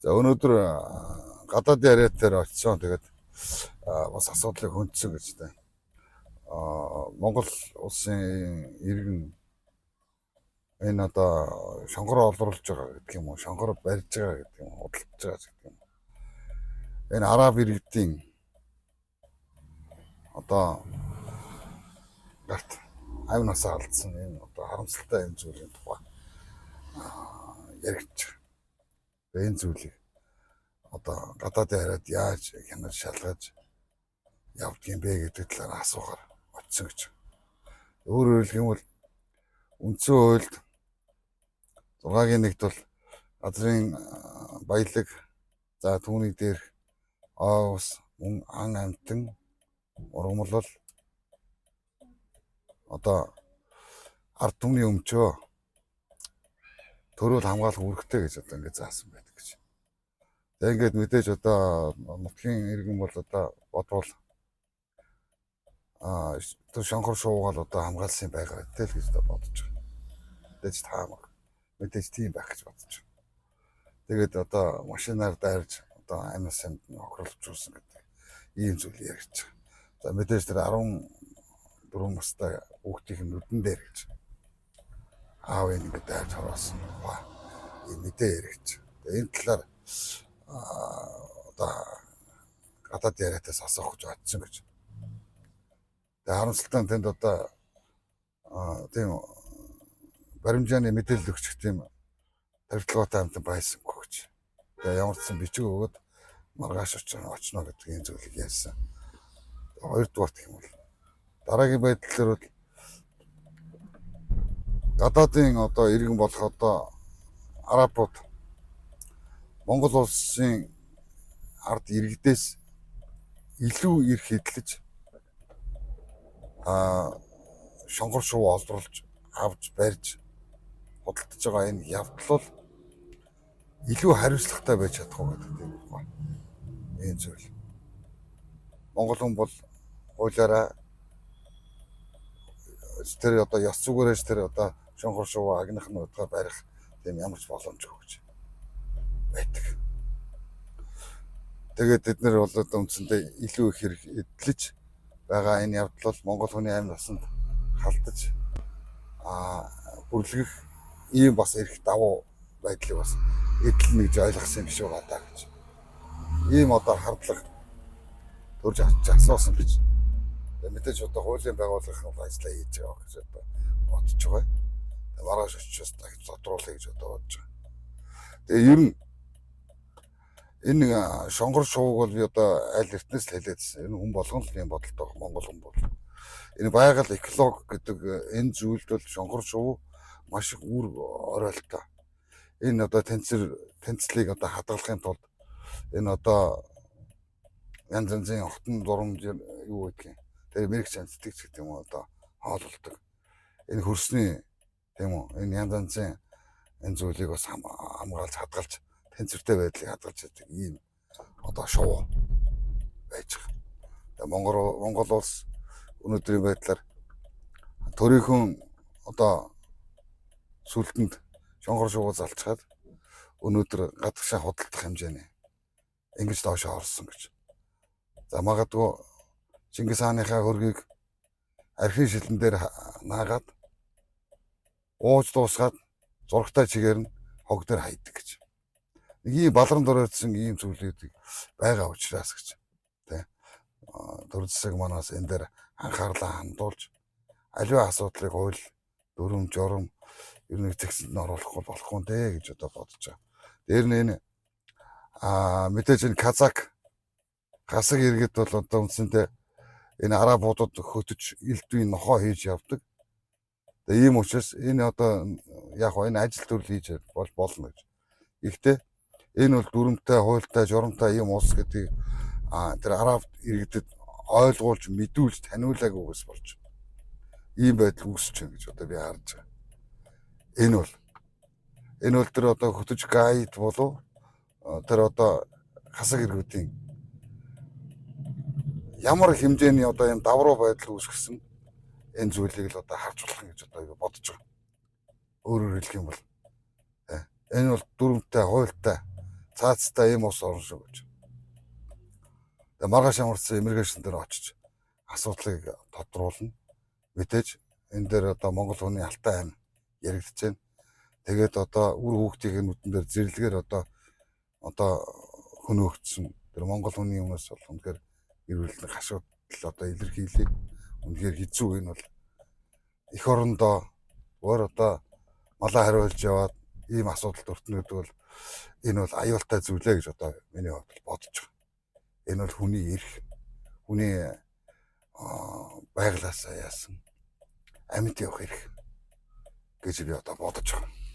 За, өнөөдөр гадаадын яриатаар очисон. Тэгээд бас асуудлыг хөндсөн гэж тэ. Монгол улсын иргэн энэ одоо шонгор олруулж байгаа гэдэг юм уу, шонгор барьж байгаа гэдэг юм уу, худалдаж байгаа гэдэг юм уу. Энэ араб иргэдийн одоо гарт ав насаа алдсан энэ одоо харамсалтай энэ зүйлийн тухай яригдж байгаа. Энэ зүйлийг одоо гадаадын яриад яаж хянаж шалгаж явдгийм бэ гэдэг талаар асуухаар очсон гэж. Өөрөөр хэлэх юм бол үндсэн хуульд 6-гийн 1-т бол газрын баялаг, за түүний дээрх ой ус, мөн ан амьтан ургамлал одоо ард түмний өмчөө төрөөл хамгаалах үүрэгтэй гэж одоо ингээд заасан байдаг гэж. За, ингээд мэдээж одоо нутгийн иргэн бол одоо бодвол тэр шонхор шувуугаал одоо хамгаалсан байгаа тэл гэж одоо бодож байгаа. Мэдээж таамаг. Мэдээж тийм байх гэж бодож байгаа. Тэгээд одоо машинаар дайрж одоо амь насанд нь хохирлуулсан гэдэг ийм зүйл ярьж байгаа. За, мэдээж тэр 14 настай хүүхдийн нүдэн дээр гэж аав энэ ингээд дайрч хороолсон тухай ийм мэдээ яригч. Энэ талаар одоо гадаад яриатаас асуух гэж очсон гэж. Тэгээ харамсалтай нь тэнд одоо тийм баримжааны мэдээлэл өгчих тийм баримтлагаатай амьтан байсангүй гэж. Тэгээ ямар ч сан бичиг өгөөд маргааш очно гэдэг энэ зүйлийг ярьсан. Хоёрдугаар гэх юм бол дараагийн байдлаар бол гадаадын одоо иргэн болох одоо арабууд Монгол улсын ард иргэдээс илүү эрх эдлэж шонгор шувуу олруулж авч барьж худалдаж байгаа энэ явдал бол илүү хариуцлагатай байж чадах уу гэдэг тийм тухай. Энэ зүйл. Монгол хүн бол хуулиараа тэр одоо ёс зүгээрээс тэр одоо шонгор шувуу агнах нь удаа барих тийм ямар ч боломжгүй гэж байдаг. Тэгээд тэд нар бол одоо үндсэндээ илүү их хэрэг эдлэж байгаа энэ явдал бол Монгол хүний амь насанд халдаж бүрлгэх ийм бас эрх давуу байдлыг бас эдлэнэ гэж ойлгосон юм биш байгаа даа гэж. Ийм одоо хардлага төрж авч асуусан гэж. Мэдээж одоо хуулийн байгууллагын ажлаа хийж байгаа гэж одоо бодож байгаа. Маргааш очиж дахиж тодруулъя гэж одоо бодож байгаа. Тэгээ ер нь энэ шонгор шувууг бол би одоо аль эртнээс л хэлээдсэн. Энэ хүн болгон л ийм бодолтой Монгол хүн бол. Энэ байгаль экологи гэдэг энэ зүйлд бол шонгор шувуу маш их үр оройлттой. Энэ одоо тэнцлийг одоо хадгалахын тулд энэ одоо янз янзын хотон дурамж юу гэдгийг тэр мэрэг амьтдыг ч гэдэг юм уу одоо хоололдог. Энэ хөрсний тийм үү, энэ янз янзын энэ зүйлийг бас хамгаалж хадгалж тэнцвэртэй байдлыг хадгалж байдаг ийм одоо шувуу байж байгаа. Тэгээ Монгол улс өнөөдрийн байдлаар төрийнхөн одоо сүлдэнд шонгор шувуу залчхаад өнөөдөр гадагшаа худалдах хэмжээний ингэж доошоо орсон гэж. За, магадгүй Чингис хааныхаа хөргийг архин шилэн дээр наагаад ууж дуусгаад зурагтай чигээр нь хог дээр хайдаг гэж. Нэг ийм баларн дөрөөдсөн ийм зүйлүүд байгаа учраас гэж. Тэ. Төр засаг манаас энэ дээр анхаарлаа хандуулж аливаа асуудлыг хууль дүрм журам ер нь зэгсэнд нь оруулахгүй болохгүй дээ гэж одоо бодож байгаа. Дээр нь энэ мэдээж энэ казак гасаг иргэд бол одоо үндсэндээ энэ арабуудад хөтөж элдвийн нохоо хийж явдаг. Тэгээ ийм учраас энэ одоо яг хоо энэ ажил төрөл хийж бол болно гэж. Гэхдээ энэ бол дүрмтэй, хуультай, журамтай ийм улс гэдгийг тэр араб иргэдэд ойлгуулж, мэдүүлж, таниулаагүйгээс болж ийм байдал үүсэж байна гэж одоо би харж байгаа. Энэ бол тэр одоо хөтөж гайд болов тэр одоо хасаг иргүүдийн ямар хэмжээний одоо юм давруу байдал үүсгэсэн энэ зүйлийг л одоо харж болох гэж одоо бодож байгаа. Өөрөөр хэлэх юм бол энэ бол дүрмтэй, хуультай Цаацтай ийм ус орно шүү гэж. Тэгээ маргааш ямарчсан immigration дээр очиж асуудлыг тодруулна. Мэдээж энэ дээр одоо Монгол хүний алтай ам яригдж байна. Тэгээд одоо үр хүүхдийн нүдэн дээр зэрлэгээр одоо хөнөөгдсөн тэр Монгол хүний өмнөөс бол үнэхээр гэр бүлийн хашуудал одоо илэрхийлээд үнэхээр хэцүү. Энэ бол эх орондоо өөр одоо малаа хариулж яваад ийм асуудалд өртнө гэдэг бол энэ бол аюултай зүйлээ гэж одоо миний хувьд бодож байгаа. Энэ бол хүний эрх, хүний байглаасаа яасан амьд явах эрх гэж би одоо бодож байгаа.